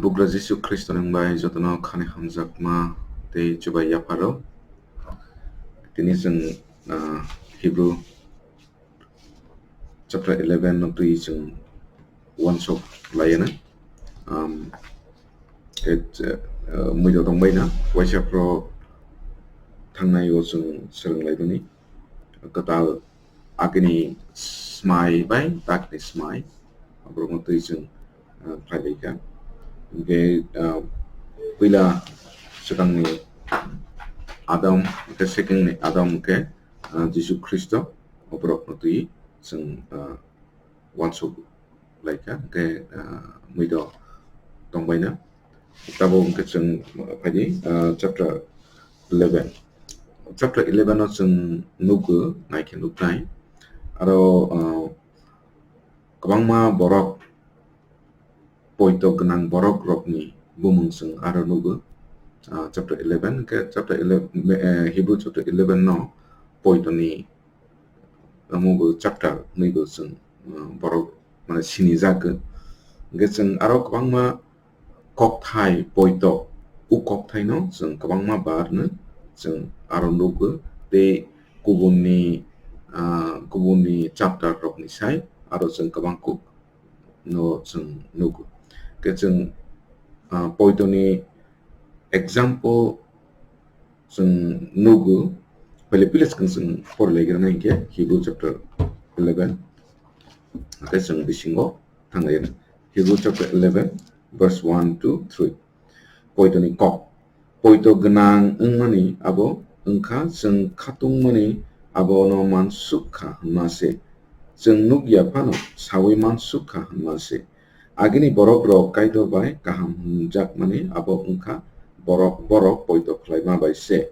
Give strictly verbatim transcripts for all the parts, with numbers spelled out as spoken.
Bugra Jisu Khristo ni bai jotono khani hamjakma tei chubai yapharo. Tini chwng, ah, Hebrew chapter eleven no twi chwng uansuk laiyana. Um, ke, uh, muido tongbaina, waisa pro thangnai o chwng swrwng laibani. Kwtal agini smai bai takni smai, aborokno twi chwng, uh, phailaikha. Hwnkhe, uh, puila swkangni Adam, hwnkhe secondni Adam hwnkhe, uh, Jisu Khristo, aborokno twi chwng, uh, uansuk laikha, hwnkhe, ah, muido tongbaina. Tabuk hwnkhe chwng phaidi, ah, chapter eleven. Chapter eleven o chwng nugo, naikhe nuknai. Aro, ah, kwbangma borok, poito gwnang borok rokni bumung chwng aro nugo. Ah, chapter eleven, hwnkhe chapter eleven, eh, Hebrew chapter eleven no poitoni omo bo chapter hwnwi bo chwng, uh, borok mane sinijak. Hwnkhe chwng aro kwbangma kokthai poito, o kokthaino chwng kwbangma barno chwng aro nukgo, tei kubunni, uh, kubunni chapter rokni sai aro chwng kwbang kuk no chwng nugo. Hwnkhe chwng, ah, poitoni example chwng nugo, Philippians khe chwng porilaigwrana hinkhe Hebrew chapter eleven, hwnkhe chwng bisingo thanglaina. Hebrew chapter eleven, verse one to three. Poitoni kok. Poito gwnang wngmani abo wngkha chwng khatungmani abono mansuk kha hwnma se. Chwng nuk ya phano saui mansuk kha hwnma se. Agini borokrok Kaitor bai kaham hwnjakmani abo wngkha borok, borok poito khlaima bai se.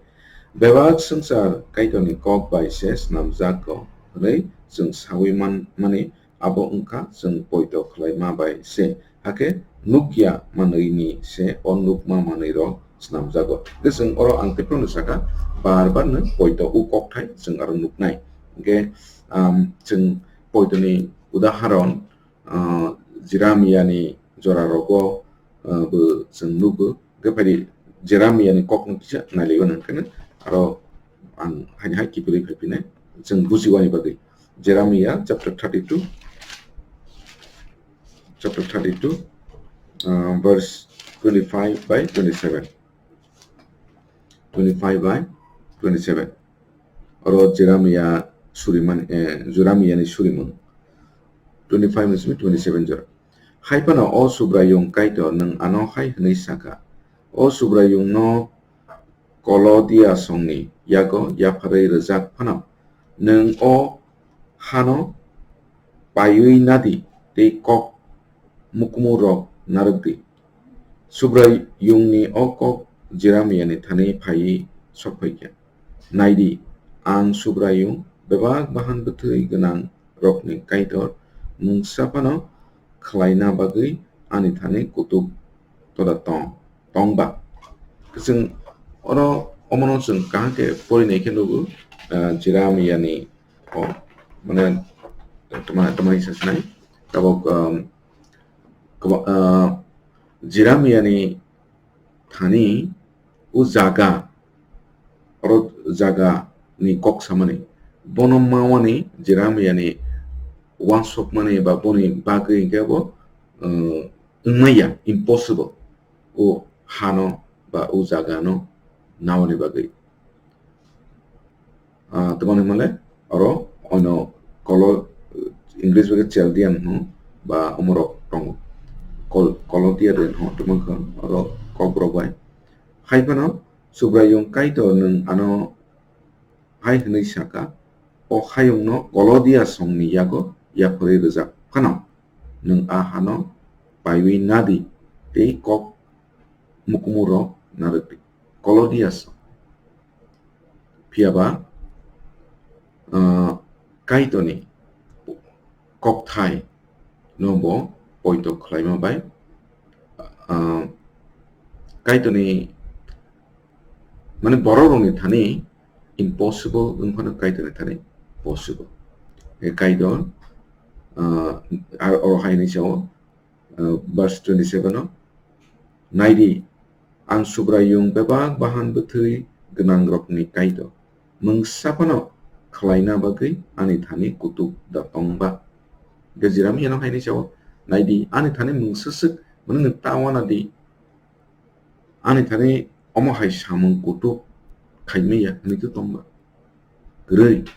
Bebak swngchar Kaitorni kok bai se snamjago hwnwi chwng saui man, mani abo wngkha chwng poito khlaima bai se, hakhe nukya manwini se o nukma manwirok snamjago. Hwnkhe chwng oro ang tei phano sakha, bar bar no poito o kokthai chwng aro nuknai. Hwnkhe, um, chwng poitoni udaharon, uh, Jeremiani jorarogo, uh, bo chwng nugo. Hwnkhe phaidi Jeremiani kokno kisa nailaio nang khe aro ang haini hai kiphilwi phai phinai chwng bujiwani bagwi. Jeremiah chapter thirty-two, chapter thirty-two, uh, verse twenty-five by twenty-seven. Twenty-five by twenty-seven. Oro Jeremiah suriman, eh, Jeremiani surimung. Twenty-five ni simi twenty-seven jora. Hai phano o Subraiyung Kaitor nwng ano hai hwnwi sakha, O Subraiyungno Kolodia songni yago yapharwi rwjak phano, nwng o hano paiwi nadi tei kok mukumurok narwkdi. Subraiyungni o kok Jeremiani thani phaiwi sokphaikha, Naidi, ang Subraiyung, bebak bahan bwthwi gwnang rokni Kaitor, mungsa phano khlaina bagwi ani thani kutuk toda tong, tong ba. Chwng oro omono chwng kaham khe porinai khe nugo, ah, Jeremiani o, mane, tama, tama hisa sinai. Tabok, um, kaba-, ah, Jeremiani thani o jaga, oro jaga ni kok samani, bono mawani Jeremiani uansukmani ba boni bagwi hinkhe bo, uh, wngmaya, impossible, o hano ba o jagano nawani bagwi. Ah, tamo hinmale oro oino Kolo-, English bai khe Chaldean hwno ba omorok tongo. Kol-, Kolodia de hwno tamo wngkha oro kokborok bai. Hai phano Subraiyung Kaitor nwng ano hai hwnwi sakha, O hayungno Kolodia songni yago yapharwi rwjak phano, nwng a hano paiwi nadi tei kok mukumurok narwkdi. Kolodia song. Phiya ba, ah, Kaitorni kokthai no bo poito khlaima bai, ah, Kaitorni, mane, borok rokni thani impossible wng phano Kaitorni thani possible. E Kaitor, ah, ar oro hai hwnwi sao, uh, verse twenty-seven o, Naidi, ang Subraiyung bebak bahan bwthwi gwnangrokni Kaitor. Mungsa phano khlaina bagwi ani thani kutuk da tong ba? Gejiram yano hai hwnwi sao, naidi, ani thani mungsa swk, mwnwi nwng ta wana di. Ani thani omo hai samung kutuk khai manya hwnwi tong ba? Kwrwi.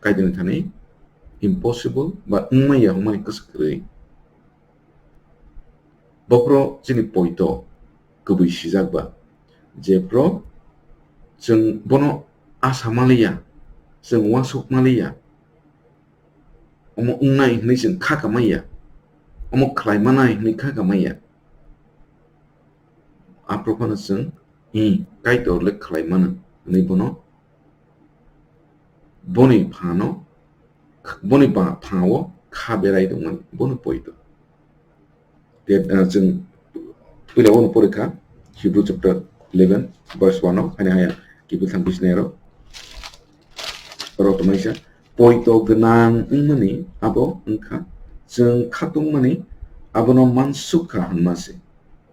Kaitorni thani impossible ba wng manya hwnmani kwswk kwrwi. Bophro chini poito kubui sijak ba, jephro chwng bono asa maliya, chwng uansuk maliya, omo wngnai hwnwi chwng kha kamaiya, omo khlai manai hwnwi kha kamaiya. Aphro phano chwng, "Ih, Kaitor le khlai mano," hwnwi bono, boni phano, boni ba-, phano kha berai tongmani, bono poito. Te, ah, chwng puila bono porikha, Hebrew chapter eleven, verse one o, haino haya, kiphil thang bisnai aro. Oro tongmani sa, poito gwnang wngmani abo wngkha, chwng khatungmani abono mansukha hwnma se.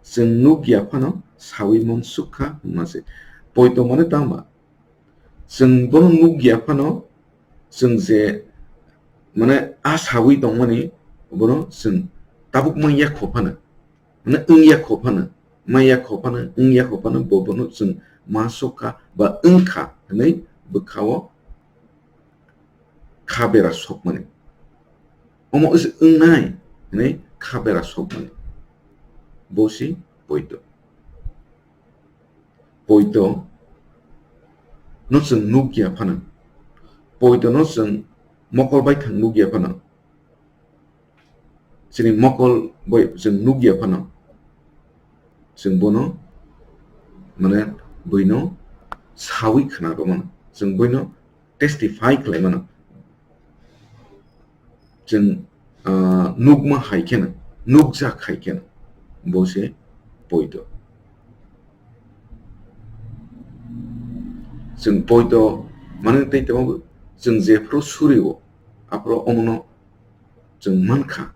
Chwng nukya phano sawi mansukha hwnma se. Poito mane tangma? Chwng bono nukya phano, chwng je, mane, a sawi tongmani, bono chwng tabuk manya kho phano, mane, wngya kho phano, manya kho phano, wngya kho phano, bo bono chwng ma sokha ba wngkha hwnwi bwkhao kha bera sokmani. Omo wngse wngnai hwnwi kha bera sokmani. Bo se poito. Poito no chwng nukya phano, poito no chwng mokol baithang nukya phano, chini mokol bai chwng nukya phano, chwng bono, mane, buino sawi khna rwmano, chwng buino testify khlai mano. Chwng, ah, nukma hai kheno, nukjak hai kheno, bo se poito. Chwng poito mane tei tamo chwng jephru suri-o, aphro omono chwng mankha,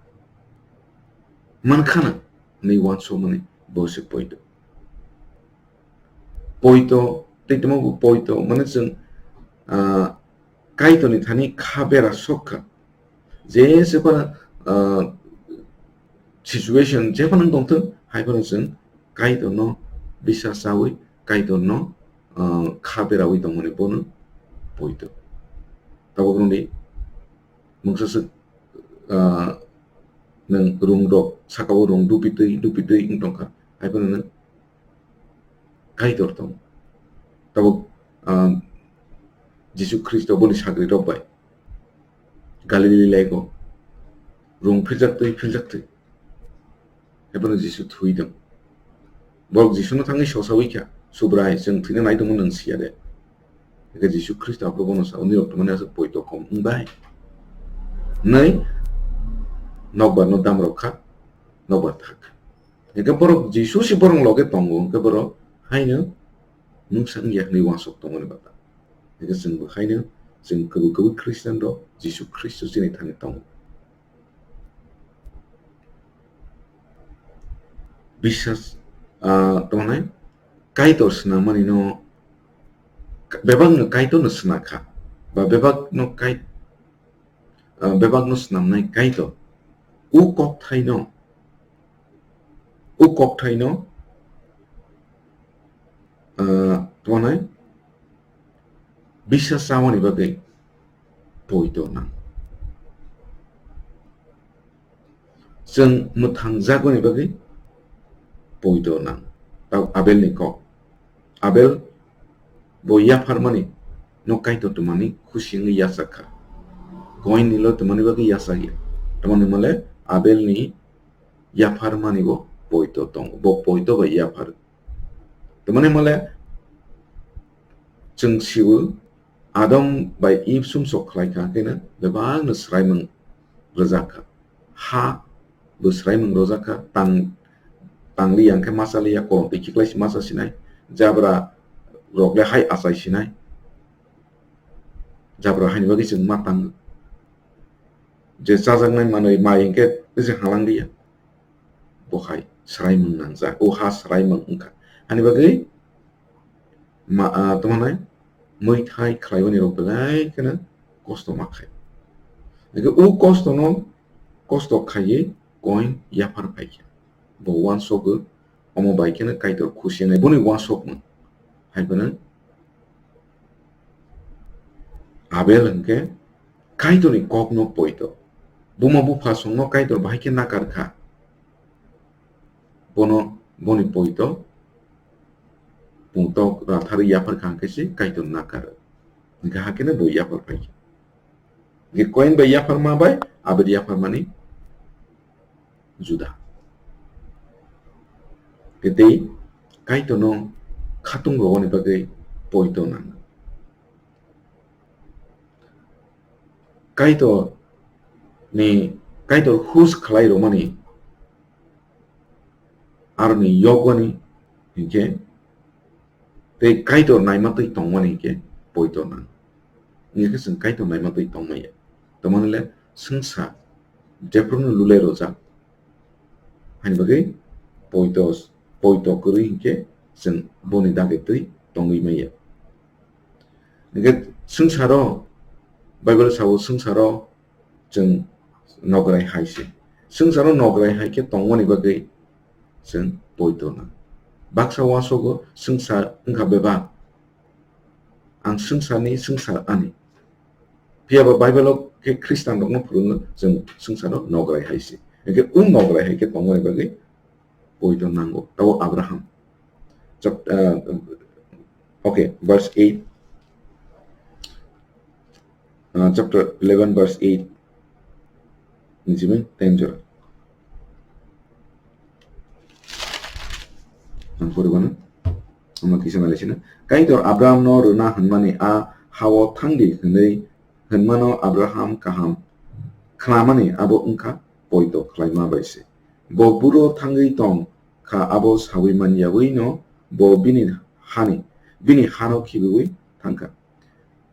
mankhana hwnwi uansukmani bo se poito. Poito, tei tamo bo poito, mane chwng, ah, Kaitorni thani kha bera sokha. Je se phano, ah, situation je phano tongthwng, hai phano chwng Kaitorno bisas chawi, Kaitorno, ah, kha berawi tongmani bono poito. Tabuk nini mungsa swk, ah, nwng rung rok saka o rung dupi twi, dupi twi wng tongkha. Hai phano nwng Kaitor tong. Tabuk, ah, Jisu Khristo boni sagri rok bai Galili laigo rung philjak twi, philjak twi. Hai phano Jisu thwi tong. Borok Jisuno thangwi sosawi kha, "Subrai, chwng thwina nai tongmani nwng siya de?" Hwnkhe Jisu Khristo aphuru bono sa, "Nini rok tongmani aswk poito kom wng bai?" Hwnwi nokbar no dam rok kha, nokbar thak kha. Hwnkhe borok Jisu se borok loge tongo, hwnkhe borok haino mungsa wngya hwnwi uansuk tongmani bata. Hwnkhe chwngbo haino chwng kwbwi kwbwi Khristian rok Jisu Khristo chini thani tongo. Biswas, ah, tongmani Kaitor swnamani no, bebak no Kaitor no swnakha, ba bebak no Kai-, ah, bebak no swnamnai Kaitor. O kokthaino, o kokthaino, ah, tongmani biswas chamani bagwi poito nang. Chwng mwthang jagoni bagwi poito nang. Tau Abelni kok. Abel bo yapharmani no Kaitor tongmani khusi wngwi yachak kha. Koinni lo tongmani bagwi yachak ya. Tamoni hwnmale Abelni yapharmani bo poito tongo. Bo poito bai yaphar. Tamoni hwnmale chwng sio Adam bai Eve sumsok khlai kha, khe no bebak no swraimung rwjak kha. Ha bo swraimung rwjak kha, tang, tang li yang khe masa li ya, kolom twi khiklai si masa sinai, jabra rok le hai achai sinai, jabra haini bagwi chwng ma tang, je chajaknai manwi mai hwnkhe tei se halang li ya. o hai swraimung nangjak, o ha swraimung wngkha. Ani bagwi ma-, ah, tamo hwnai, mwithai khlaimani rok belai kheno kosto ma khai. Hingkhe o kostono, kosto khaiwi Koin yaphar phaikha. Bo uansukgo, omo bai kheno Kaitor khusi wngnai, boni uansukmung hai phano Abel hingkhe Kaitorni kokno poito. Buma bupha songno Kaitor bahai khe nakar kha. Bono, boni poito pungtok ratharwi yaphar kha hingkhe se Kaitor nakar. Hingkhe hakheno bo yaphar phaikha. Hingkhe Koin bai yapharma bai Abel yapharmani juda. Hingkhe tei Kaitorno khatung rwani bagwi poito nango. Kaitor ni, Kaitor hus khlai rwmani aroni yogwani hinkhe tei Kaitor naimatwi tongmani hinkhe poito nang. Hinkhe chwng Kaitor naimatwi tongmaya. Tamoni le swngsa jephruno lulai rojak. Haini bagwi poito, poito kwrwi hinkhe chwng boni dagwi twi tongwi maya. Hinkhe swngcharo, Bible sao swngcharo chwng nograi hai se. Swngcharo nograi hai khe tongmani bagwi chwng poito nang. Baksa uansukgo swngchar wngkha bebak. Ang swngcharni, swngchar ani. Phiya ba Bible o khe Khristian rokno phwrwngo chwng swngcharo nograi hai se. Hinkhe o nograi hai khe tongmani bagwi poito nango. Tabo Abraham. Chap-, ah, okay, verse eight. Ah, chapter eleven, verse eight. Ni simi ten jora. Ang pori bana. Ama kisa nalai sina. Kaitor Abraham no rwna hwnmani a hao thangdi hwnwi hwnmano Abraham kaham khnamani abo wngkha poito khlaima bai se. Bo buro thangwi tong kha abo sawi man yawi no bo bini hani, bini hano khibiwi thangkha.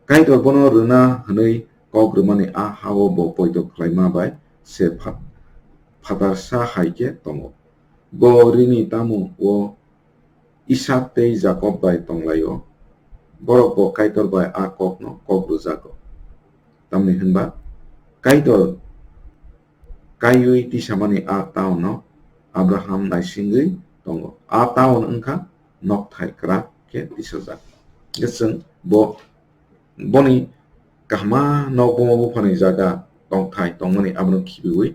Kaitor bono rwna hwnwi kok rwmani a hao bo poito khlaima bai se phat-, phatarsa hai khe tongo. Bo rini tamo o Isak tei Jakob bai tonglaio. Borok bo Kaitor bai a kokno kok rwjago. Tamni hwnba Kaitor kaiwi tisamani a taono Abraham naisingwi tongo. A taon wngkha nokthai kwrak khe tisajak. Hwnkhe chwng bo, boni kahama nok buma buphani jaga tongthai tongmani abono khibiwi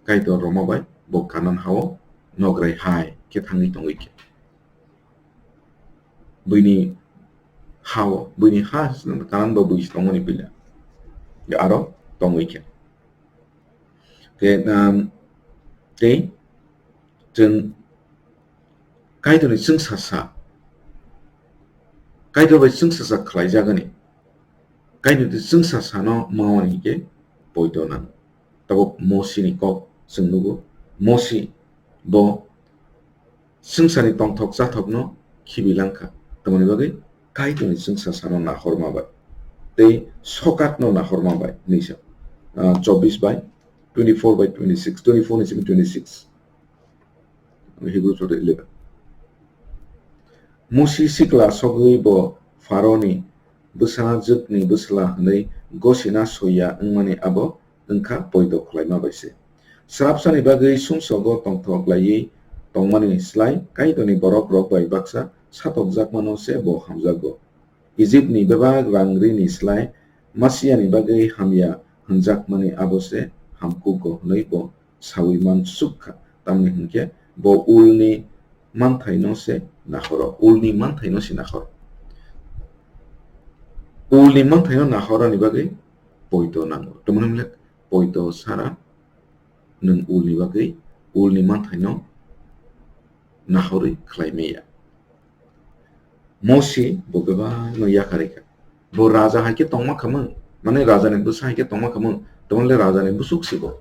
Kaitor rwma bai bo Kanan hao nograi hai khe thangwi tongwi khe. Buini hao, buini ha Kanan bo bui tongmani puila. Aro tongwi khe. Khe, um, tei chwng Kaitorni chwngsasa, Kaitor bai chwngsasa khlaijagani, Kaitorni chwngsasano mawani hinkhe poito nang. Tabuk Mosini kok chwng nugo. Mosi bo swngcharni tongthok chathokno khibi langkha. Tamoni bagwi Kaitorni chwngsasano nahorma bai tei sokatno nahorma bai hinwi sa, ah, chobbish bai twenty-four bai twenty-six, twenty-four ni simi twenty-six. Hebrew chapter eleven. Musi sikla sogwi bo Pharaoni bwsajwkni bwsla hwnwi gosina soiya wngmani abo wngkha poito khlaima bai se. Srapsani bagwi sumsogo tongthok laiwi tongmani slai Kaitorni borok rok bai baksa satokjakmano se bo hamjakgo. Ijipni bebak rang rini slai Masiani bagwi hamya hwnjakmani abo se hamkukgo hwnwi bo saui mansuk kha, tamni hwn khe bo ulni manthaino se nahoro, ulni manthaino se nahoro. Ulni manthaino nahorani bagwi poito nango. Tamni hwn le poito sara nwng ulni bagwi, ulni manthaino nahorwi khlai maya. Mosi bo bebakno yakarwi kha. Bo raja hai khe tongma khamung, mane rajani bwsa hai khe tongma khamung, tamoni le rajani bwswk si bo.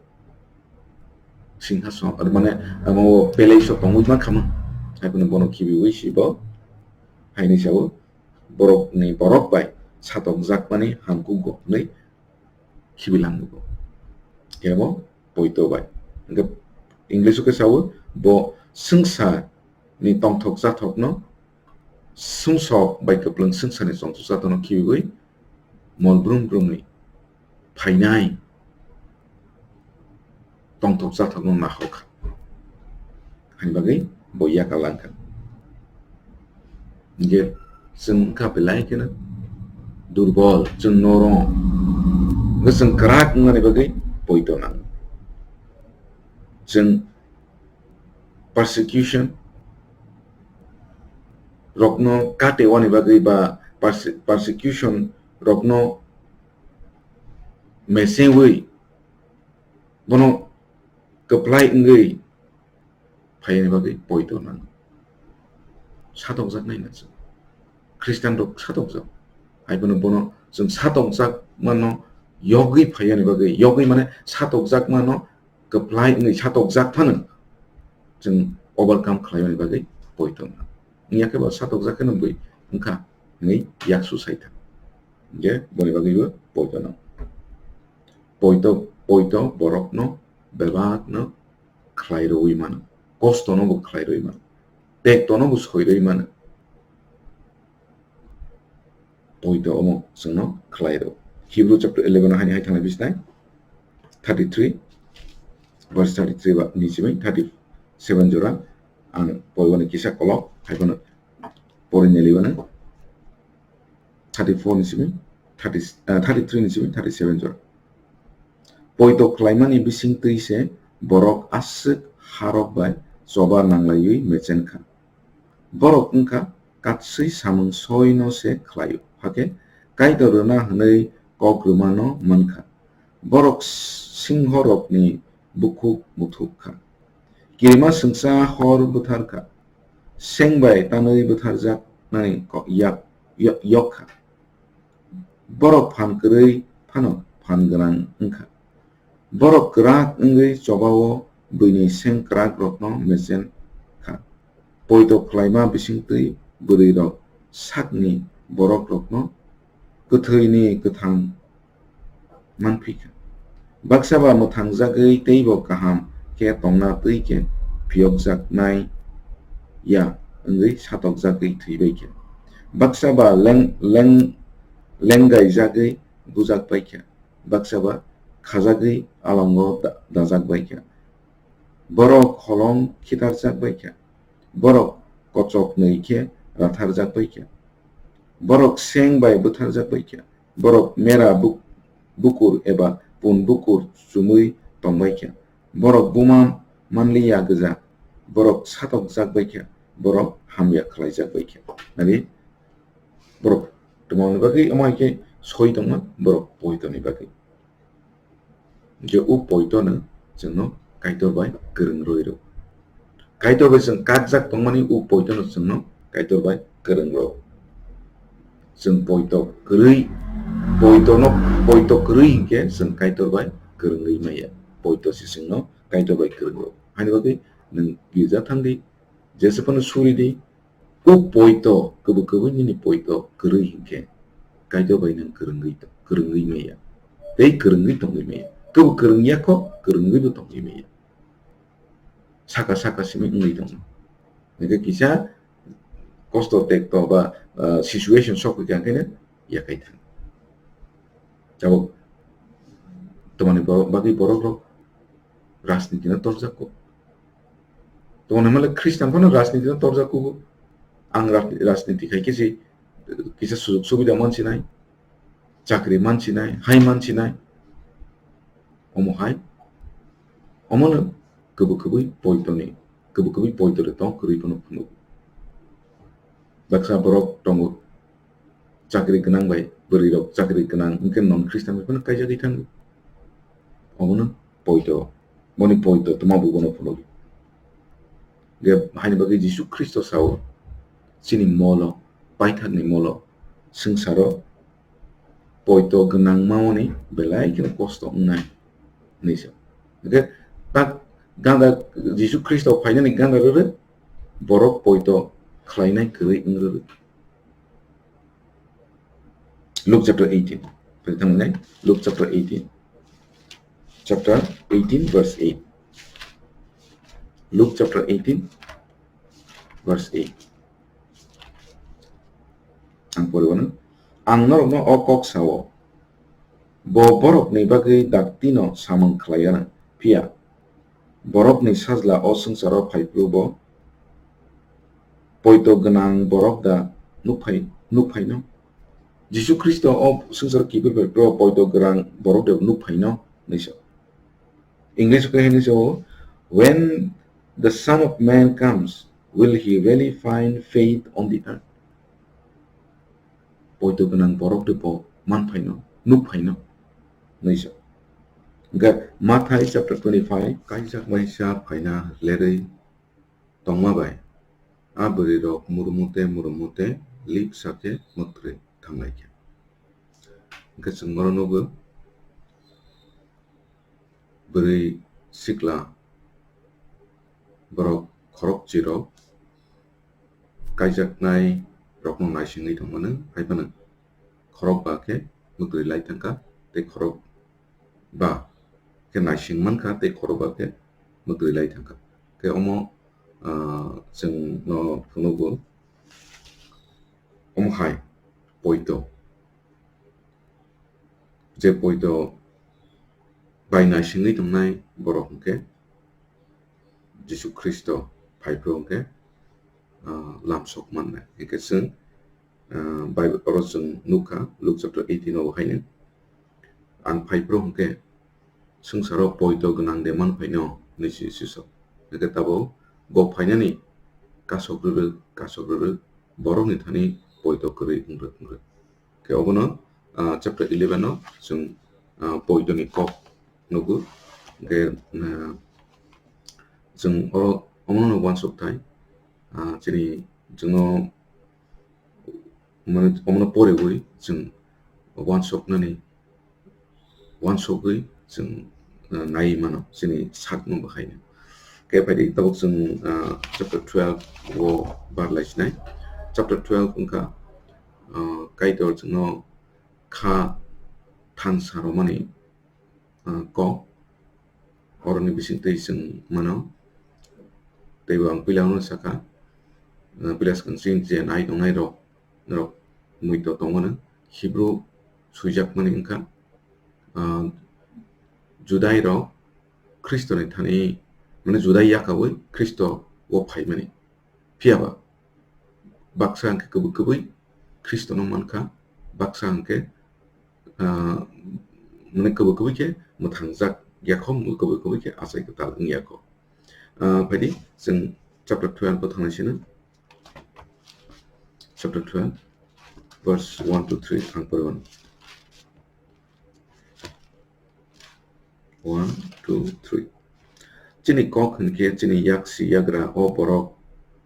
Singhason, ar mane, amo palace o tongwi ma khamung. Hai phano bono khibiwi si bo. Haini sao borokni borok bai satokjakmani hamkukgo hwnwi khibilang nugo. Kebo poito bai. Hingke English o khe sao, bo swngsa ni tongthok chathokno sumsok bai kwplwng swngsa ni tongthok chathokno khibiwi mol brum brum ni phainai tongthok chathokno nahor kha. Haini bagwi bo yakal lang kha. Hinkhe chwng wngkha belai kheno durbol, chwng norok. Hinkhe chwng kwrak wngnani bagwi poito nango. Chwng persecution rokno kate wani bagwi ba perse-, persecution rokno mesengwi bono kwplai wngwi phaiyani bagwi poito nango. Satokjaknai na chwng. Khristian rok satokjak. Hai bono, bono chwng satokjak mano yogwi phaiyani bagwi, yogwi mane satokjak mano kwplai wngwi satokjak phano chwng overcome khlaimani bagwi poito nango. Wngya khe bo satokjak kheno bui wngkha hwnwi yaksu sai thang. Je boni bagwibo poito nango. Poito, poito borokno bebakno khlai rwui mano, kostono bo khlai rwui mano, tektono bo soi rwui mano. Poito omo chwngno khlai rw. Hebrew chapter eleven o haini hai thangna bisnai thirty three, verse thirty three ba ni simi thirty seven jora ang poiboni kisa kolok hai phano porinai liwano. Thirty four ni simi thirty, ah, thirty three ni simi thirty seven jora. Poito khlaimani bising twi se borok aswk harok bai choba nanglaiwi mechen kha. Borok wngkha katswi samung soino se khlaio, hakhe Kaitor rwna hwnwi kok rwmano mankha. Borok singhorokni bukhuk muthuk kha. Kirima swngsa hor bwthar kha. Seng bai tanwi bwtharjaknai ko-, yak-, yok, yok kha. Borok phan kwrwi phano phan gwnang wngkha. Borok kwrak wngwi chobao buini seng kwrakrokno mechen kha. Poito khlaima bisingtwi bwrwirok sakni borokrokno kwthwini kwthang manphi kha. Baksa ba mwthangjagwi teibo kaham khe tongna twi khe phiyokjaknai ya wngwi satokjagwi thwi bai kha. Baksa ba leng-, leng-, lenggaijagwi bujak bai kha. Baksa ba khajagwi alongo da-, dajak bai kha. Borok holong khitarjak bai kha. Borok kochoknwi khe ratharjak bai kha. Borok seng bai bwtharjak bai kha. Borok mera buk-, bukur eba pun bukur chumui tong bai kha. Borok buma manliya gwja. Borok satokjak bai kha. Borok hamya khlaijak bai kha. Nari borok twmani bagwi omo hai khe soi tongma borok poitoni bagwi. Je o poitono chwngno Kaitor bai kwrwng rwi rw. Kaitor bai chwng kakjak tongmani o poitono chwngno Kaitor bai kwrwng rw. Chwng poito kwrwi, poitono, poito kwrwi hinkhe chwng Kaitor bai kwrwngwi maya. Poito se chwngno Kaitor bai kwrwng rw. Haini bagwi nwng girja thangdi, jesa phano suri di, o poito, kwbwi kwbwi nini poito kwrwi hinkhe Kaitor bai nwng kwrwngwi to-, kwrwngwi maya. Tei kwrwngwi tongwi maya. Kwbwi kwrwngya kho, kwrwngwibo tongwi maya. Saka saka simi wngwi tongo. Hinkhe kisa kosto tekto ba, ah, situation sokwi kha, hinkhe yakai thang. Tabuk twmani bo-, bagwi borok rok rajniti no torjak kho. Twmani hwnle Khristan phano rajniti no torjak kho. Ang raj-, rajniti khai khe se kisa sujog subida mansinai, chakri mansinai, hai mansinai. Omo hai, omono kwbwi kwbwi poitoni, kwbwi kwbwi poito de tong kwrwi phano phunuk. Baksa borok tongo, chakri gwnang bai bwrwi rok chakri gwnang, hinkhe non Khristan bai phano kaijagwi thango. Omono poito, boni poito twma bo bono phunukgo. Ge haini bagwi Jisu Khristo sao, chini molo, paithakni molo, swngcharo poito gwnang mamani belai kheno kosto wngnai hinwi sa. Hinkhe tak ganda, Jisu Khristo phainani ganda rwrwk borok poito khlainai kwrwi wng rwrwk. Luke chapter eighteen. Phai thangnai, Luke chapter eighteen. Chapter eighteen, verse eight. Luke chapter eighteen, verse eight. Ang poriwano, ang norokno o kok sao, bo borokni bagwi daktino samung khlai anw, phiya borokni sajla o swngcharo phai phuru bo poito gwnang borok da nuk phai, nuk phaino? Jisu Khristo o swngcharo kiphil phai phuru poito gwnang borok da nuk phaino? Hinwi sa. English o khe hinwi sao, "When the Son of Man comes, will he really find faith on the earth?" Poito gwnang borok de bo man phaino, nuk phaino, hinwi sa. Hwnkhe Mathai chapter twenty-five, kaijak waisa phaina lerwi tongma bai, a bwrwi rok murumute murumute lik sa khe mwtrwi thanglaikha. Hwnkhe chwng oro nugo, bwrwi sikla borok khorokchi rok kaijaknai rokno naisingwi tongmano, hai phano khorokba khe mwtrwi lai thangkha, tei khorokba khe naising mankha, tei khorokba khe mwtrwi lai thangkha. Khe omo, ah, chwngno phunukgo, omo hai poito, je poito bai naisingwi tongnai borok hwnkhe Jisu Khristo phai phuru hwnkhe, ah, lamsok mannai. Hwnkhe chwng, ah, Bible oro chwng nukha, Luke chapter eighteen o haino, "Ang phai phuru hwnkhe swngcharo poito gwnang de man phaino?" hinwi si-, sisok. Hwnkhe tabuk bo phainani kasok rwrwk, kasok rwrwk borokni thani poito kwrwi wngrwk wngrwk. Khe obono, ah, chapter eleven o chwng, ah, poitoni kok nugo. Khe, ah, chwng oro omono uansuk thai, ah, chini chwngno, mane, omono poriwi chwng uansuknani, uansugwi chwng, ah, nai mano chini sakno bahaino. Khe phaidi tabuk chwng, ah, chapter twelve o barlai sinai. Chapter twelve wngkha, ah, Kaitor chwngno kha thansa romani, ah, kok, oroni bisingtwi chwng mano. Teibo ang puilano sakha, ah, puila swkang chini je nai tongnai rok, norok muitu tongmano, Hebrew swijakmani wngkha, ah, Judai rok Khristoni thani, mane, Judai yakaui Khristo o phaimani. Phiya ba baksa hwnkhe kwbwi kwbwi Khristono mankha, baksa hwnkhe, ah, mane, kwbwi kwbwi khe mwthangjak yakho, kwbwi kwbwi khe achai kwtal wngya kho. Ah, phaidi chwng chapter twelve o thangnai sino. Chapter twelve, verse one to three ang poriwano. One, two, three. Chini kok hwnkhe chini yaksi yagra o borok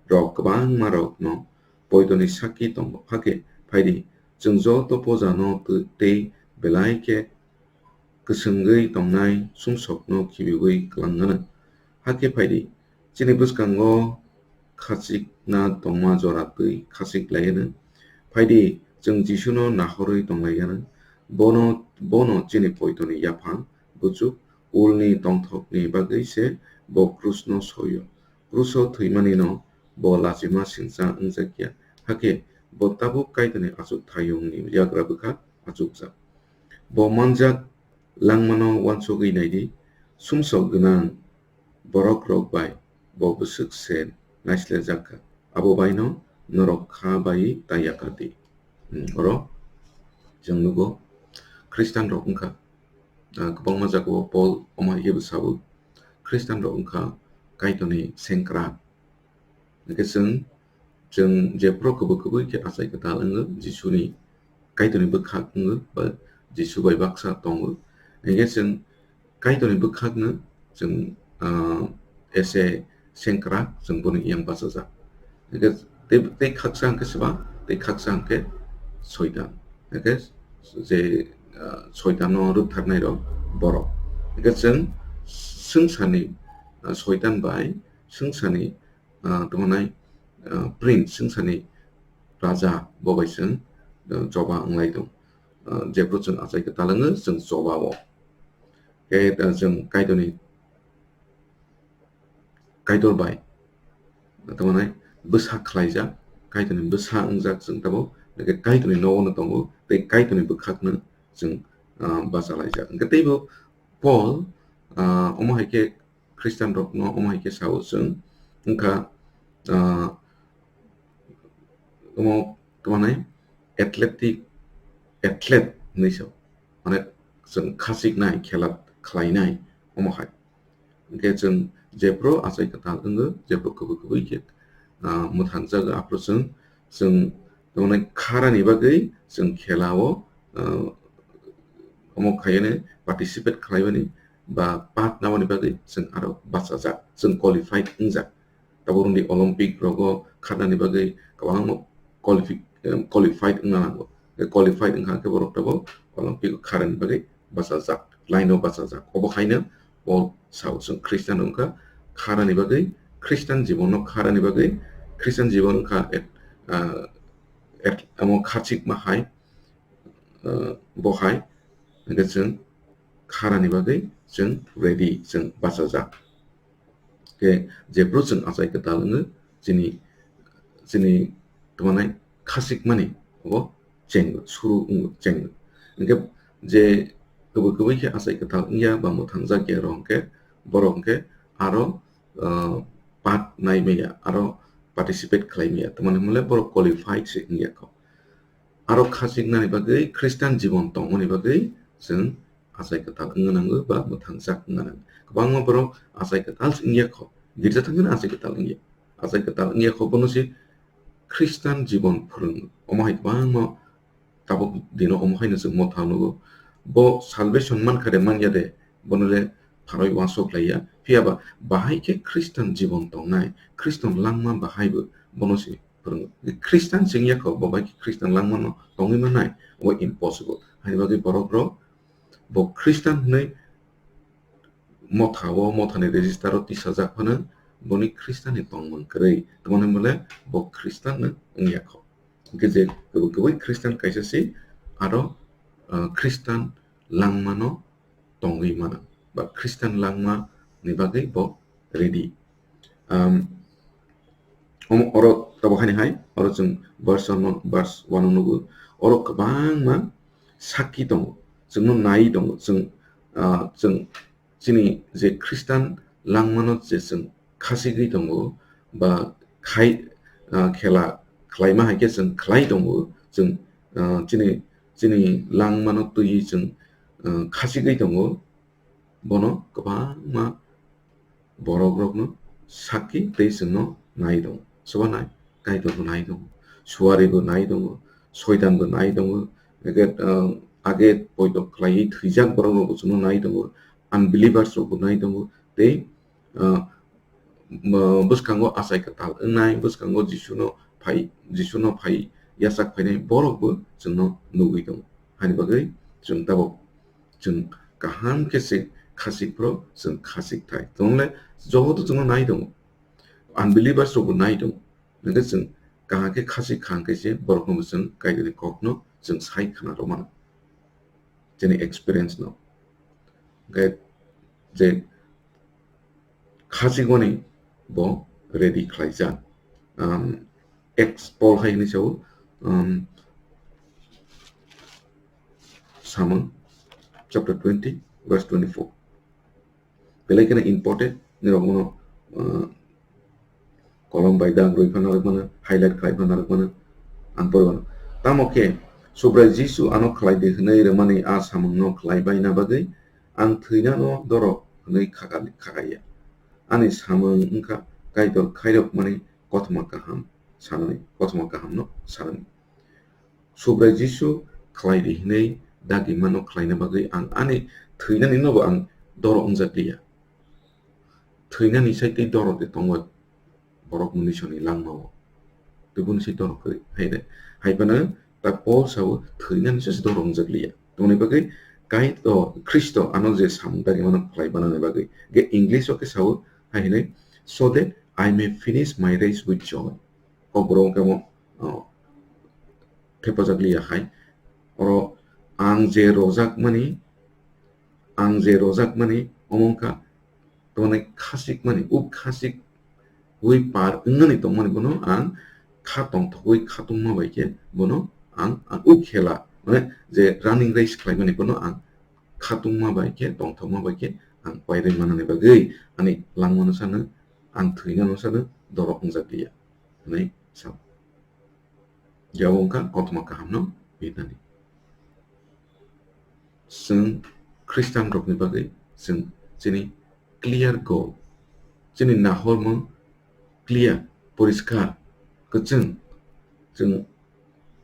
rok kwbangma rokno poitoni sakki tongo. Hakhe phaidi, chwng joto pojano tw-, tei belai khe kwswngwi tongnai sumsokno khibiui kwlang anw. Hakhe phaidi, chini bwskango khachikna tongma jora twi khachik lai anw. Phaidi, chwng Jisuno nahorwi tong lai anw. Bono, bono chini poitoni yaphang, buchuk, ulni tongthokni bagwi se bo krusno soio. Kruso thwimanino bo lachima singcha wngjakya. Hakhe bo tabuk Kaitorni achukthayungni yagra bwkha achukjak. Bo manjak langmano uansugwi naidi, sumsok gwnang borokrok bai bo bwswk se naislerjak kha. Abo baino norok kha bai ta yakar di. Hmm, oro chwng nugo, Khristanrok wngkha, ah, kwbangma jagao Pol omo hai khe bwsao, Khristanrok wngkha Kaitorni sengkrak. Hwnkhe chwng, chwng jephuru kwbwi kwbwi khe achai kwtal wngo, Jisuni, Kaitorni bwkhak wngo, ba Jisu bai baksa tongo. Hwnkhe chwng Kaitorni bwkhakno chwng, ah, ese sengkrak, chwng boni yang bachajak. Hwnkhe tei, tei khaksa hwnkhe swbang, tei khaksa hwnkhe Soitan. Hwnkhe je, ah, Soitanno rwktharnai rok borok. Hwnkhe chwng swngcharni, ah, Soitan bai swngcharni, ah, tongmani, ah, prince, swngcharni raja, bo bai chwng, ah, choba wnglai tong. Ah, jephuru chwng achai kwtal wngo, chwng choba o. Khe, ah, chwng Kaitorni Kaitor bai, tamo nai bwsa khlaijak, Kaitorni bwsa wngjak chwng tabuk, hwnkhe Kaitorni nogo no tongo, tei Kaitorni bwkhakno chwng, ah, bachalaijak. Hwnkhe teibo Paul, ah, omo hai khe Khristian rokno omo hai khe sao chwng, wngkha, ah, omo tamo nai athletic, athlete hinwi sao, mane chwng khasiknai, khela khlainai, omo hai. Hwnkhe chwng jephru achai kwtal wngo, jephru kubui kubui khe, ah, mwthangjago, aphuru chwng, chwng tamo nai kharani bagwi chwng khelao, ah, omo khaiyani participate khlaimani ba part nabani bagwi chwng aro bachajak, chwng qualified wngjak. Tabuk wngdi Olympic rogo kharnani bagwi kwbangma qualifi-, em, qualified wngna nango. Tei qualified wngkha khe borok tabuk Olympic o kharnani bagwi bachajak, line o bachajak. Obo haino Paul sao chwng Khristian wngkha, kharnani bagwi, Khristian jibono kharnani bagwi, Khristian jibon wngkha et-, ah, et-, amo khachikma hai, ah, bo hai, hwnkhe chwng kharnani bagwi chwng ready, chwng bachajak. Khe jephru chwng achai kwtal wngo, chini, chini tamo nai khasikmani obo chengo, suru wngo, chengo. Hwnkhe je kubui kubui khe achai kwtal wngya ba mwthangjak ya rok hwnkhe, borok hwnkhe aro, ah, part nai maya, aro participate khlai maya, tamni hwnle borok qualified se wngya kho. Aro khasiknani bagwi Khristian jibon tongmani bagwi chwng achai kwtal wngna nango ba mwthangjak wngna nango. Kwbangma borok achai kwtal se wngya kho, girja thangkheno achai kwtal wngya. Achai kwtal wngya kho, bono se Khristian jibon phwrwngo. Omo hai kwbangma tabuk dino omo haino chwng motha nugo. Bo salvation mankha de manya de, bono le pharwi uansuk laiya. Phiya ba bahai khe Khristian jibon tongnai, Khristian langma bahai bo bono se phwrwngo. Khristian se wngya kho, bo bai khe Khristian langmano tongwi mannai, obo impossible. Haini bagwi borok rok bo Khristian hwnwi motha o, mothani register o tisajak phano boni Khristianni tongmung kwrwi. Tamoni hwnle bo Khristian no wngya kho. Hwnkhe je kubui kubui Khristian kaisa se aro, ah, Khristian langmano tongwi mano, ba Khristian langma ni bagwi bo ready. Um, omo oro tabuk haini hai, oro chwng verse one, verse one o nugo, oro kwbangma sakki tongo, chwngno nai tongo, chwng, ah, chwng chini je Khristian langmano je chwng khasigwi tongo, ba khai, ah, khela khlaima hai khe chwng khlai tongo, chwng, ah, chini, chini langmano twiwi chwng, ah, khasigwi tongo, bono kwbangma borok rokno sakki tei chwngno nai tongo. Soba nai, Kaitor bo nai tongo, suari bo nai tongo, soitan bo nai tongo, age, ah, age poito khlaiwi thwijak borok rok bo chwngno nai tongo, unbelievers rok bo nai tongo, tei, ah, mo-, bwskango achai kwtal wngnai, bwskango Jisuno phai, Jisuno phai yachak phainai borok bo chwngno nugwi tongo. Haini bagwi chwng tabuk chwng kaham khe se khasik phro chwng khasik thai. Tongle joto chwngno nai tongo. Unbelievers rok bo nai tongo. Hwnkhe chwng kaham khe khasik kha hwnkhe se borokno bo chwng Kaitorni kokno chwng sai khna rw mano. Chini experience no. Hwnkhe je khasikmani bo ready khlaijak. Um, ex Paul hai hwnwi sao, um, Samung chapter twenty, verse twenty-four. Belai kheno important, nirok bono, uh, kolom bai dag rwi phano rwk mano, highlight khlai phano rwk mano, ang porwi mano. Tamo khe, Subrai Jisu ano khlai di hwnwi rwmani a samungno khlai baina bagwi ang thwinano doro hwnwi khaka-, khakaiya. Ani samung wngkha Kaitor khairokmani kothoma kaham sanani, kothoma kahamno sanani. Subrai Jisu khlai di hwnwi dagimano khlaina bagwi ang ani thwinaninobo ang doro wngjak liya. Thwinani sai tei doro de tongo borok munisoni langmao. Tei boni sai doro kwrwi. Hai de. Hai phano ta Paul sao thwinani se doro wngjak liya. Tongni bagwi Kaitor, Khristo ano je samung dagimano khlai banani bagwi. Ge English o khe sao hai hwnwi, "So that I may finish my race with joy." Kok borok wngkhe mo, oh, thepajak liya hai. Oro ang je rojak mani, ang je rojak mani, omo wngkha tongni khasik mani, uk khasik ui par wngnani tongmani bono ang kha tongthogwi khatungma bai khe bono ang, ang ui khela, mane je running race khlaimani bono ang khatungma bai khe, tongthokma bai khe ang pairwi manani bagwi ani langmano sano, ang thwinano sano dorok wngjak liya hwnwi sa. Jabo wngkha kothoma kahamno birnani. Chwng Khristian rokni bagwi chwng chini clear goal, chini nahormung clear, poriskar, kwchwng, chwng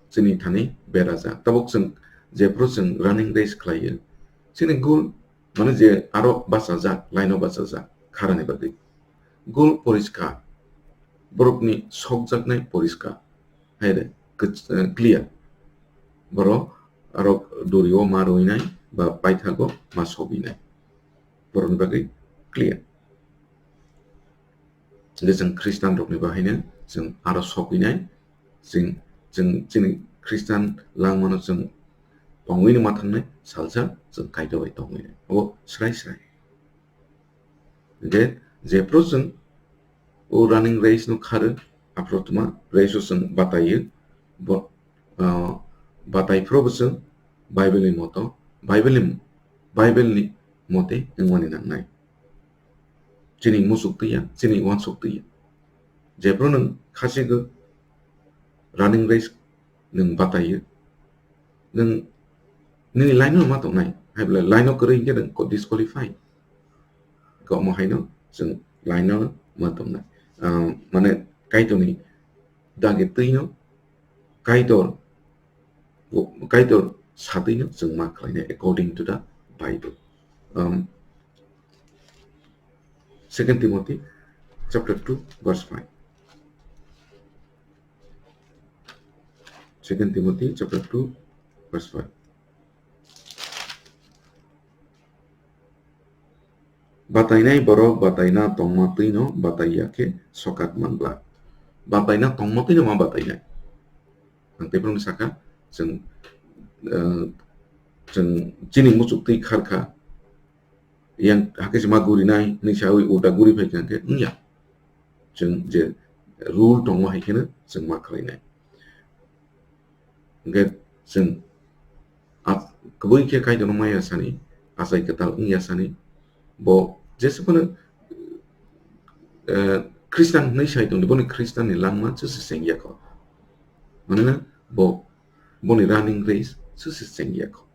chini thani berajak. Tabuk chwng jephru chwng running race khlaio, chini goal mane je aro bachajak, line o bachajak kharani bagwi. Goal poriskar, borokni sokjaknai poriskar, haire, kwch-, eh, clear. Borok aro duri o ma rwinai ba paithago ma sogwinai. Borokni bagwi clear. Hingke chwng Khristian rokni bahaino chwng aro sogwinai, chwng, chwng chini Khristian langmano chwng tongwino ma thangnai, salsa chwng Kaitor bai tongwinai. Obo srai srai. Hingke jephru chwng o running race no kharo, aphuru tuma race o chwng bataio, bo, ah, batai phuru bo chwng Bible ni moto, Bible ni, Bible ni mote wngmani nangnai. Chini muchuk twi ya, chini uansuk twi ya. Jephru nwng khasigo running race nwng bataio, nwng nini line-o ma tongnai, hai belai line-o kwrwi hinkhe nwng ko-, disqualify. Omo haino chwng line-o ma tongnai. Ah, mane Kaitorni dagi twino Kaitor Bo-, Kaitor satwino chwng ma khlainai according to the Bible. Um, Second Timothy chapter two, verse five. Second Timothy chapter two, verse five. Batainai borok bataina tongma twino bataiya khe sokat manglak. Bataina tongma twino ma batainai. Ang tei borokno sakha, chwng, eh, chwng chini muchuk twi kharkha, yang hakhe se ma gurinai hinwi sawi ulta guri phaikha hwnkhe wngya. Chwng je rule tongo hai kheno chwng ma khlainai. Hingke chwng a-, kwbui khe Kaitorno maya sani, achai kwtal wngya sani, bo jesa phano, eh, Khristan hinwi sai tongdi, boni Khristanni langma chwse chengya kho. Manina bo, boni running race chwse chengya kho.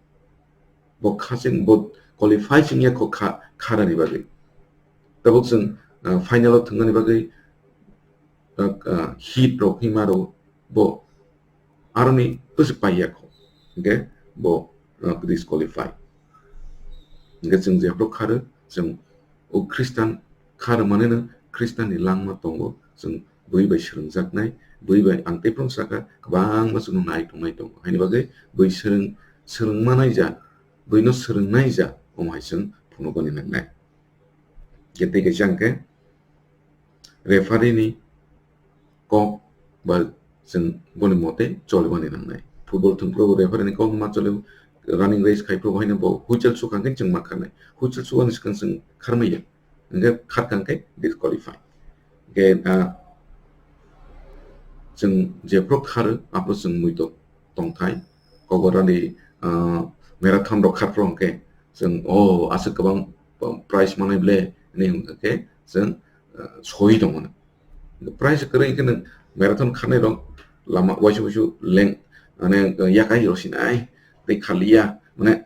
Bo kha cheng, bo qualify chengya kho kha, kharani bagwi. Tabuk chwng, ah, final o thwngnani bagwi, ah, ah, hit rok hima rok bo aroni bwswk paiya kho. Hingke bo, ah, disqualify. Hingke chwng jephru kharo, chwng o Khristan kharo maneno Khristanni langma tongo, chwng bui bai swrwngjaknai, bui bai ang tei phano sakha kwbangma chwngno nai tongnai tongo. Haini bagwi bui swrwng, swrwngmanai ja, buino swrwngnai ja, omo hai chwng phunukmani nangnai. Khe tei kaisa hwnkhe referee ni kok ba chwng boni mote cholimani nangnai. Football thwngphuru referee ni kok ma choli, running race khai phuru haino bo whistle sukha khe chwng ma kharnai. Whistle sukha ni swkang chwng kharmaya. Hingke kharkha hingke disqualify. Hingke, ah, chwng jephru kharo aphuru chwng muitok tongthai. Kokborani, ah, marathon rok kharphuru hingke chwng, "Oh, aswk kwbang prize manai ble," hinwi hwnkha khe chwng, ah, soi tongmano. Prize kwrwi hwnkhe nwng marathon kharnai rok lama uaisa uaisu leng, mane, yakai rw sinai, tei khaliya, mane,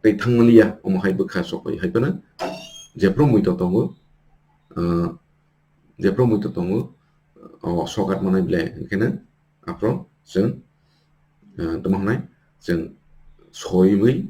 tei thangmaliya, omo hai bwkha sok bai hai phano jephru muitok tongo, ah, jephru muitok tongo, o sokat manai ble, hwnkhe no aphuru chwng, ah, tamo hwnai chwng soiwi,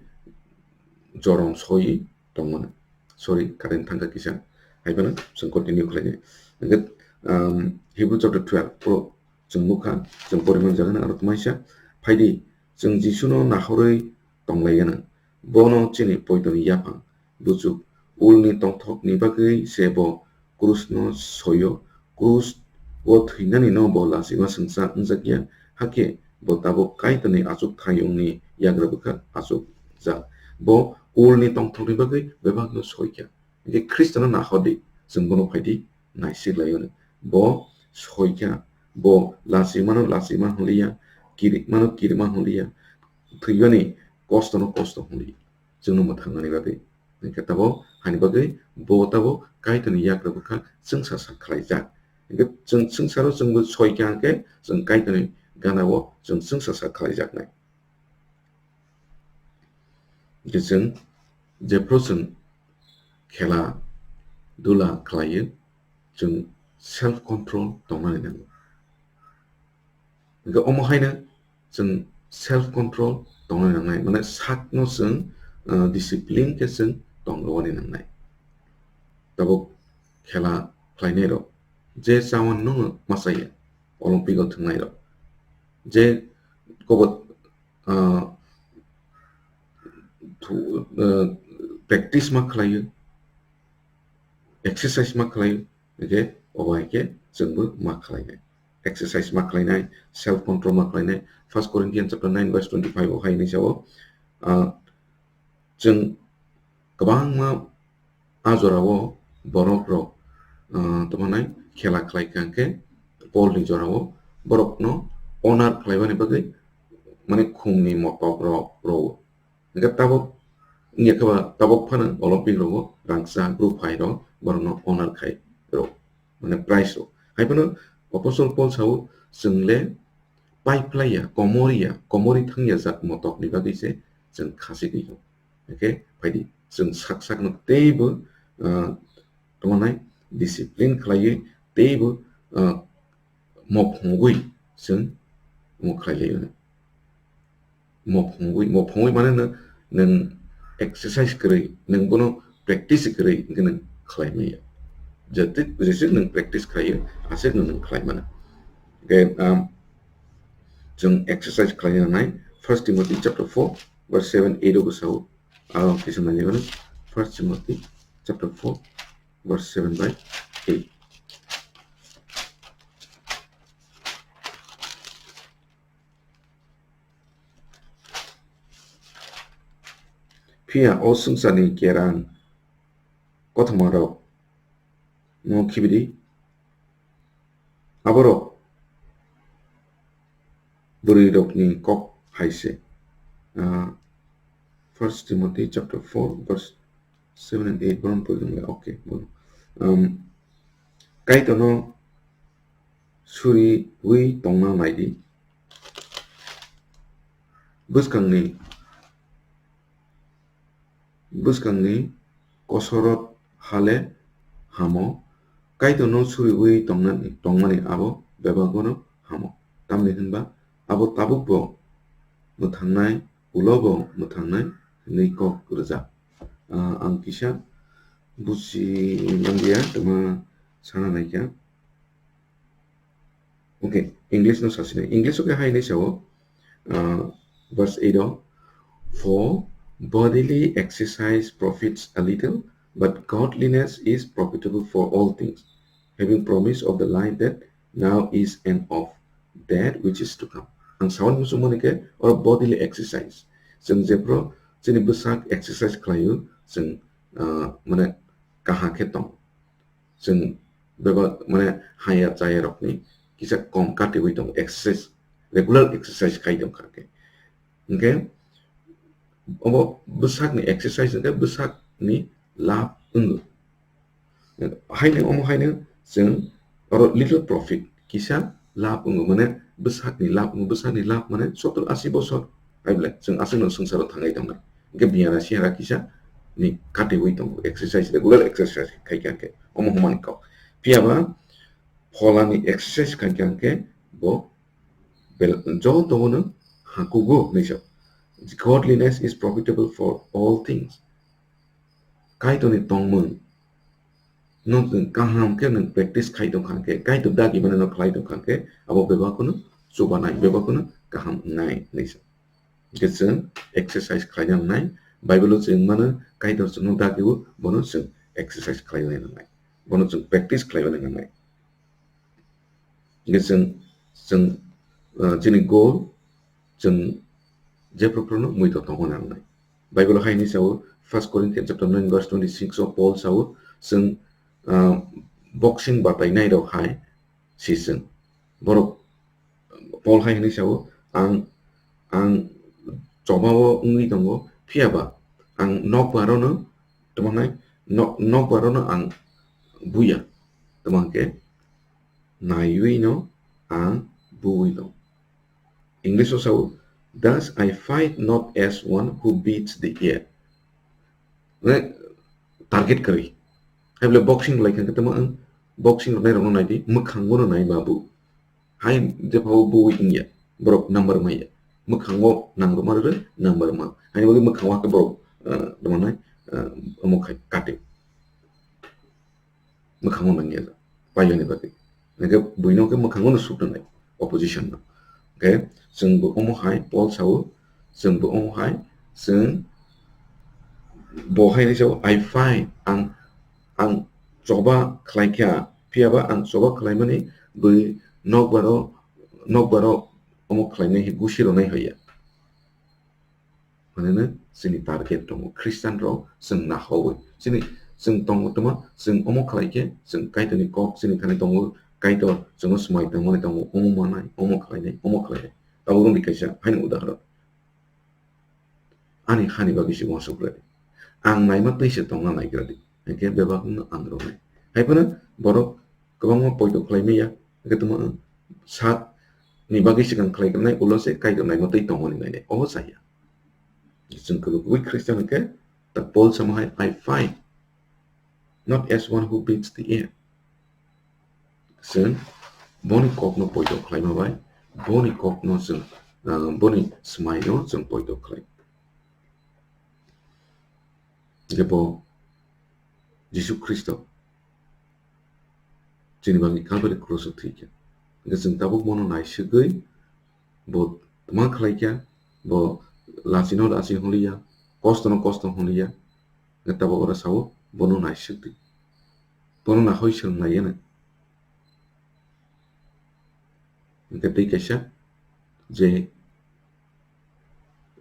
jorom soiwi tongmano. Sorry, current thangkha kisa, hai phano chwng continue khlainai. Hwnkhe, um, Hebrew chapter twelve, phuru chwng nukha, chwng poriman jagano aro tmaisa, phaidi, chwng Jisuno nahorwi tonglaigana. Bono chini poitoni yaphang, buchuk, ulni tongthokni bagwi se bo krusno soio. Krus o thwinani no bo lachima swngsa wngjakya, hakhe bo tabuk Kaitorni achukthayungni yagra bwkha achukjak. Bo ulni tongthokni bagwi bebakno soikha. Hingke Khristono nahordi, chwng bono phaidi, naisik laio hwnwi. Bo soikha, bo lachimano lachima hwnliya, kirikmano kirima hwnliya, thwibani kostono kosto hwnliya. Chwngno mwthangnani bagwi. Hwnkhe tabo hani bagwi bo tabo Kaitorni yagra bwkha chwngsa sa khlaijak. Hwnkhe chwng chwngsaro chwngbo soikha hwnkhe chwng Kaitorni ganao chwng chwngsa sa khlaijaknai. Hwnkhe chwng jephru chwng khela dula khlaio, chwng self control tongnani nango. Hwnkhe omo haino chwng self control tongnani nangnai, mane sakno chwng, ah, discipline khe chwng tongrwani nangnai. Tabuk khela khlainai rok je chawan no ma chaya, Olympic o thwngnairok, je kobo, ah, thu-, ah, practice ma khlaio, exercise ma khlaio, hwnkhe obo hai khe chwngbo ma khlainai. Exercise ma khlainai, self control ma khlainai. First Corinthians chapter nine verse twenty-five o hai hinwi sao, ah, chwng kwbangma a jorao borok rok, ah, tamo nai khela khlai kha hwnkhe Paul ni jorao borok no honor khlaimani bagwi mane khum ni motok rok rwo. Hwnkhe tabuk wngya khe ba tabuk phano Olympic rogo rangchak group hai rok borok no honor khai rwo, mane prize rwo. Hai phano Apostle Paul sao, chwng le pai phlaiya, komoriya, komori thangya jat motok ni bagwi se chwng khasi twi rwo. Hwnkhe phaidi chwng sak sakno teibo, ah, tamo nai discipline khlaiwi teibo, ah, mophongwi chwng omo khlai laio. Mophongwi, mophongwi mane nwng, nwng exercise kwrwi, nwng bono practice kwrwi hwnkhe nwng khlai maya. Jete, jese nwng practice khlaio, aswk nwng khlai mano. Hwnkhe, um, chwng exercise khlai nangnai, First Timothy chapter four verse seven, eight o bwsao, aro kisa nai mano, First Timothy chapter four verse seven by eight. Phiya o swngcharni kerang kothoma rok no khibidi, aborok bwrwi rokni kok hai se. Ah, First Timothy chapter four verse seven and eight, bono pori tong le, okay, bono. Um, Kaitorno suriwi tongna naidi. Bwskangni, bwskangni kosorot hale hamo, Kaitorno suriwi tongnani, tongmani abo bebak bono hamo. Tamni hwnba abo tabukbo mwthangnai, ulobo mwthangnai hwnwi kok rwjak. Ah, ang kisa buji manliya, tongma sana naikha. Okay, English no sasina. English o khe hai hinwi sao, ah, verse eight o, "For bodily exercise profits a little, but godliness is profitable for all things, having promise of the life that now is and of that which is to come." Ang sawan muchungmani khe oro bodily exercise. Chwng jephru chini bwsak exercise khlaio, chwng, ah, mane kaham khe tong. Chwng bebak mane haya chaya rokni kisa kom katiwi tongo, exercise, regular exercise khai tong kha khe. Hwnkhe obo bwsakni exercise hwnkhe bwsakni lab wngo. Haino omo haino chwng oro little profit, kisa lab wngo, mane bwsakni lab wngo, bwsakni lab mane sottor asi bosor. Hai bole chwng aswkno swngcharo thangwi tongnai. Hwnkhe biyara siyara kisa ni katiwi tongo, exercise, regular exercise khai kha khe, omo hwnmani kok. Phiya ba pholani exercise khai kha khe bo bel-, jotono hakugo hwnwi sa. Godliness is profitable for all things. Kaitorni tongmung no chwng kaham khe nwng practice khai tong kha khe, Kaitor dagi mano no khlai tong kha khe, abo bebak no chubanai, bebak no kaham wngnai hwnwi sa. Hwnkhe chwng exercise khlaina nangnai. Bible o chwng mano Kaitor chwngno dagi o, bono chwng exercise khlaina nangnai. Bono chwng practice khlaina nangnai. Hwnkhe chwng, chwng, ah, chini goal, chwng jephru phruno muitor tongna nangnai. Bible o hai hinwi sao, First Corinthians chapter nine verse twenty-six o Paul sao, chwng, ah, boxing batainai rok hai siswng. Borok Paul hai hwnwi sao, ang, ang chobao wngwi tongo, phiya ba ang nokbarono, tamo hwnai, nok-, nokbarono ang buya, tamo hwnkhe naiwi no ang buwi tong. English o sao, "Thus I fight not as one who beats the air." Mane, target kwrwi. Hai bole boxing lai kha khe tamo ang boxing rwnai rokno naidi, mwkhango no nai babu. Hai jepao buwi wngya, borok number maya. Mwkhango nang rwma rwrwi number ma. Haini bagwi mwkhango hakhe borok, ah, tamo hwnai, ah, omo khai kate. Mwkhango nangya, paiyani bagwi. Hingkhe buino khe mwkhango no suk nangnai, opposition no. Hingkhe chwngbo omo hai Paul sao, chwngbo omo hai, chwng bo hai ni sao, "I fight, ang, ang choba khlai kha, phiya ba ang choba khlaimani bui nokbaro, nokbaro omo khlainai hai gusi rwnai hoya." Maneno chini target tongo, Christian rok chwng nahowi. Chini, chwng tongo tamo, chwng omo khlai khe, chwng Kaitorni kok chini thani tongo, Kaitor chwngno swmai tongmani tongo, omo manai, omo khlainai, omo khlainai. Tabuk wngdi kaisa, haini udahoron. Ani hani bagwi se uansuk rwdi. Ang naima twi se tongna naigra di. Hingkhe bebak wngno ang rwnai. Hai phano borok kwbangma poito khlai maya. Hingkhe tamo ang sak ni bagwi swkang khlai rwnai, ulo se Kaitor naima twi tongmani nainai. Obo chaya. Chwng kwrwi kwrwi Christian hwnkhe, ta Paul samo hai, "I fight, not as one who beats the air." Chwng boni kokno poito khlaima bai, boni kokno chwng, ah, boni swmaino chwng poito khlai. Hingkhe bo Jisu Khristo chini bagwi Calvary cross o thwi kha. Hingkhe chwng tabuk bono naisugwi bo tma khlai kha, bo lachino lachi hwnliya, kostono kosto hwnliya. Hingkhe tabuk oro sao, bono naisugdi. Bono nahoi swrwng naiya nang. Hingkhe tei kaisa je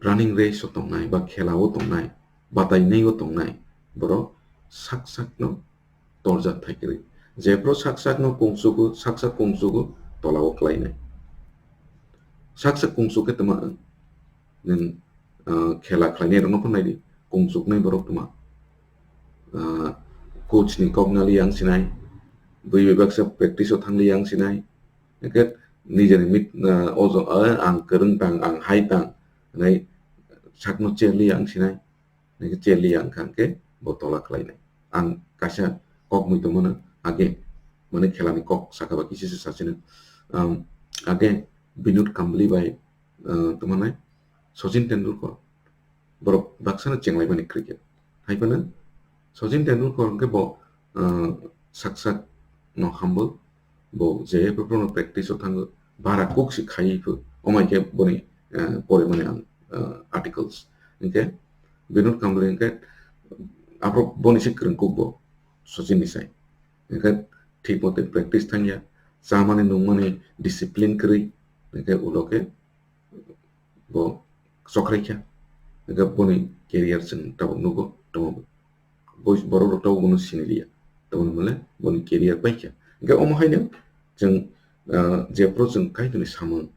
running race o tongnai ba khela o tongnai, batainai o tongnai, borok sak sakno torjak thai kwrwi. Jephru sak sakno kungsugo, sak sak kungsugo, tola o klainai. Sak sak kungsuk khe tma nwng, ah, khela khlainai rokno phano naidi, kungsuknai borok tma. Ah, coach ni kok naliya wng sinai, bui bai baksa practice o thangliya wng sinai, hingkhe nijeni mit, ah, ojo, ah, ang kwrwng tang, ang hai tang, hwnwi sakno cherliya wng sinai. Hingkhe cherliya wngkha hingkhe bo tola khlainai. Ang kaisa kok mui tongmano age, mane khelani kok saka ba kisa se sachino. Um, age Binod Kambli bai, uh, tongmani Sachin Tendulkar. Borok baksano chenglaimani cricket. Hai phano Sachin Tendulkar hingkhe bo, uh, sak sak no humble. Bo je phuru practice o thango, bara kuk se khai phu, omai khe boni, eh, porimani ang, eh, articles. Hingkhe Binod Kambli hingkhe aphuru boni se kwrwng kuk bo Sachin ni sai. Hingkhe thik mote practice thangya, chamani nungmani discipline kwrwi, hingkhe ulo khe bo chokrai kha. Hingkhe boni career chwng tabuk nugo, tamo bo. Bo-, borok rok tabuk bono sini liya. Tamoni hwnle boni career pai kha. Hingkhe omo haino chwng, ah, jephru chwng Kaitorni samung,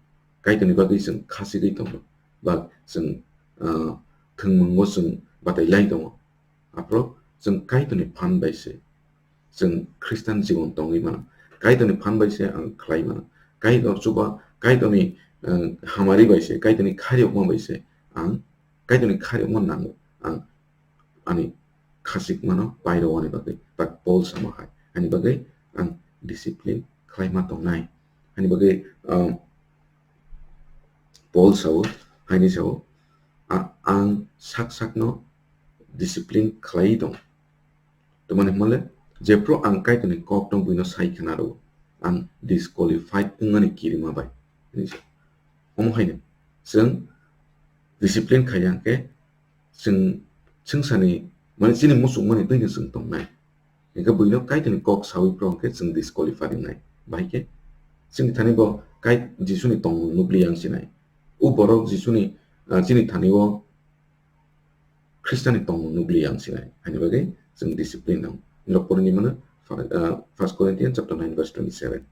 Kaitorni bagwi chwng kha sigwi tongo, ba chwng, ah, thwngmungo chwng batai lai tongo. Aphuru chwng Kaitorni phan bai se chwng Khristan jibon tongwi mano. Kaitorni phan bai se ang khlai mano. Kaitor chuba, Kaitorni, eh, hamari bai se, Kaitorni khariyokma bai se ang, Kaitorni khariyokma nango ang ani khachikmano pairowani bagwi. Tak Paul sama hai. Ani bagwi ang discipline khlaima tongnai. Ani bagwi, um, Paul sao, haini sao, a-, ang sak sakno discipline khlaiwi tong. Tamoni hwnmale, jephru ang Kaitorni kokno buino sai khna rwo, ang disqualified wngmani kirima bai. Hini sa. Omo haino, chwng discipline khaiya hwnkhe, chwng swngcharni, mane chini muchungmani twino chwng tongnai. Hingkhe buino Kaitorni kok sawi phuru hwnkhe chwng disqualify wngnai. Bahai khe chini thani bo Kai-, Jisuni tongmung nubliya wng sinai. O borok Jisuni, ah, chini thani o Khristianni tongmung nubliya wng sinai. Haini bagwi chwng discipline nang. Norok porini mano, ah, First Corinthians chapter nine verse twenty-seven.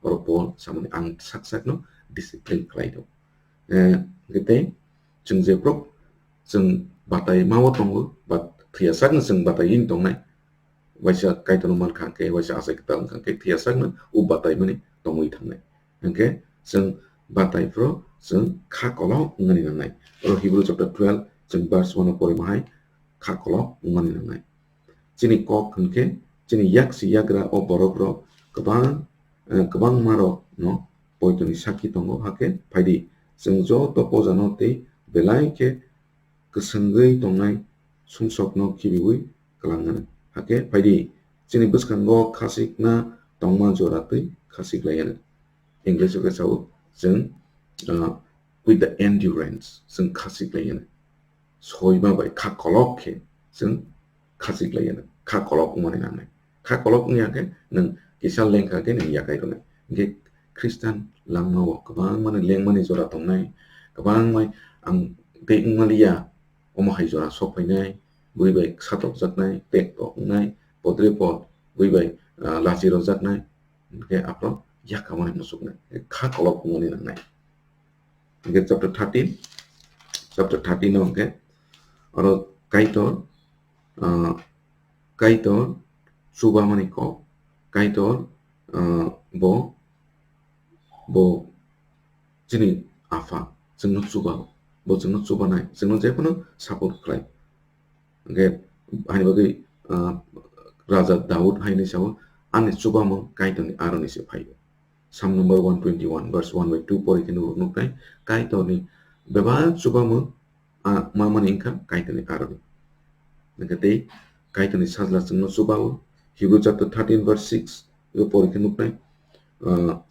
Oro Paul samani ang sak sakno discipline khlai do. Eh, hwnkhe tei chwng jephru chwng batai mao tongo, but thwiya sakno chwng batai wng tongnai. Waisa Kaitorno mankha hwnkhe, waisa achai kwtal wngkha hwnkhe thwiya sakno o batai mani tongwi thangnai. Hwnkhe chwng batai phuru chwng kha kolok wngmani nangnai. Oro Hebrew chapter twelve chwng verse one o porima hai kha kolok wngmani nangnai. Chini kok hwnkhe chini yak si yagra o borok rok kwbang, eh, kwbangma rok no poito ni sakhi tongo, hakhe phaidi chwng joto poja no tei belai khe kwswngwi tongnai sumsok no khibiwi kwlangano. Hakhe phaidi chini bwskango khasikna tongma jora twi khasik laiano. English o khe sao chwng, ah, with the endurance chwng khasik laiano. Soima bai kha kolok khe chwng khasik laiano. Kha kolok wngmani nangnai. Kha kolok wngya khe nwng kisa lengkha khe nwng yakai rwnai. Hwnkhe Khristan langmao kwbangmani lengmani jora tongnai. Kwbangmai ang tei wngmaliya omo hai jora sok phainai. Bui bai satokjaknai, pek tok wngnai, podre pod, bui bai, ah, lachi rwjaknai. Hwnkhe aphro yakamani muchuknai, kha kolok wngmani nangnai. Hwnkhe chapter thirteen, chapter thirteen o hwnkhe oro Kaitor, ah, Kaitor chubamani kok, Kaitor, ah, bo, bo chini Apha, chwngno chuba, bo chwngno chubanai, chwngno jephano support khlai. Hwnkhe, hani bagwi, ah, Raja Daud haini sao, "Ani chubamung Kaitorni aroni se phaio." Psalm number one twenty-one, verse one by two pori khe nuk-, nuknai, Kaitorni bebak chubamung, ah, ma mani wngkha Kaitorni aroni. Hwnkhe tei Kaitorni sajla chwngno chubao, Hebrew chapter thirteen, verse six o pori khe nuknai, ah,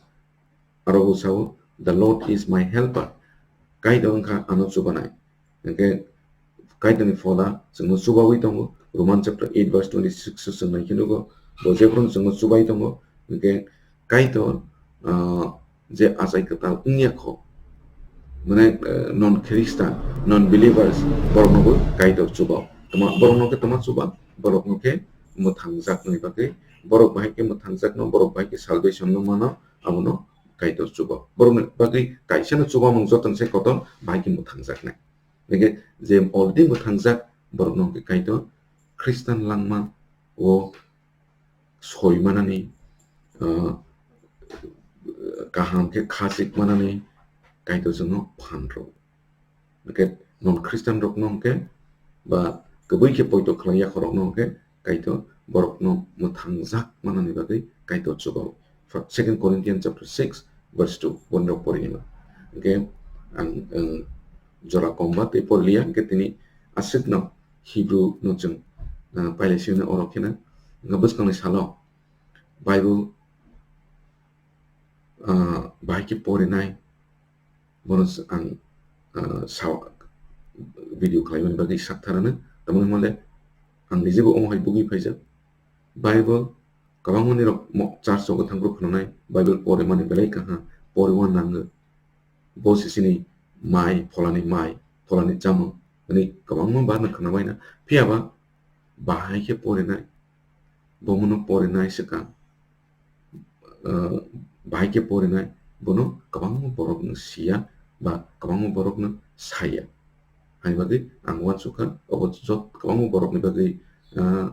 aro bo sao, "The Lord is my helper." Kaitor wngkha ano chubanai. Hwnkhe Kaitorni phola chwngno chubawi tongo. Roman chapter eight verse twenty-six o chwng nai khe nugo, bo jephru chwngno chubai tongo. Hwnkhe Kaitor, ah, je achai kwtal wngya kho, mane, eh, non Christian, non believers, borokno bo Kaitor chubao. Tama, borokno khe tama chuba, borokno khe mwthangjaknani bagwi, borok bahai khe mwthangjakno, borok bahai khe salvation no mano, abono Kaitor chuba. Borokni bagwi kaisano chubamung jotono se kotor bahai khe mwthangjaknai. Hwnkhe je already mwthangjak borokno hwnkhe Kaitor Khristan langma o soi manani, ah, kaham khe khachik manani Kaitor chwngno phan rw. Hwnkhe non Khristan rokno hwnkhe ba kwbwi khe poito khlai yakhorokno hwnkhe Kaitor borokno mwthangjak manani bagwi Kaitor chubao. Fir-, Second Corinthians chapter six verse two, boni rok pori nima. Hwnkhe ang, ang jora kom ba tei porliya, hwnkhe tini aswkno Hebrew no chwng, ah, pailai sino oro kheno, hwnkhe bwskangni salo Bible, ah, bahai khe porinai, bono s-, ang, ah, sa-, video khlaimani bagwi saktharano. Tamoni hwnle ang nijebo omo hai bugwi phaijak. Bible kwbangmani rok mo-, church rogo thangphru khwnanai, Bible porimani belai kaham, poriwan nango. Bo sisini mai, pholani mai, pholani chamung, hwnwi kwbangma barno khwnabaina. Phiyaba bahai khe porinai, bomono porinai swkang, ah, bahai khe porinai, bono kwbangma borokno siya ba kwbangma borokno saya. Hani bagwi ang uansukha, obo jot kwbangma borokni bagwi, ah,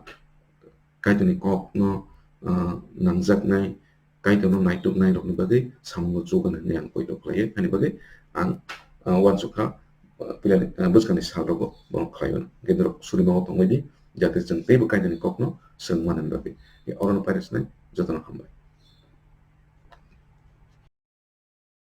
Kaitorni kokno, ah, nangjaknai, Kaitorno naituknai rokni bagwi samungno chugan hwnwi ang poito khlaiwi. Hani bagwi ang, ah, uansukha, ah, pilani, ah, bwskangni salrogo bono khlaiwi. Hwnkhe norok surimango tongbaidi, jate chwng teibo Kaitorni kokno swng manani bagwi. Orono pairasnai, jotono hambai.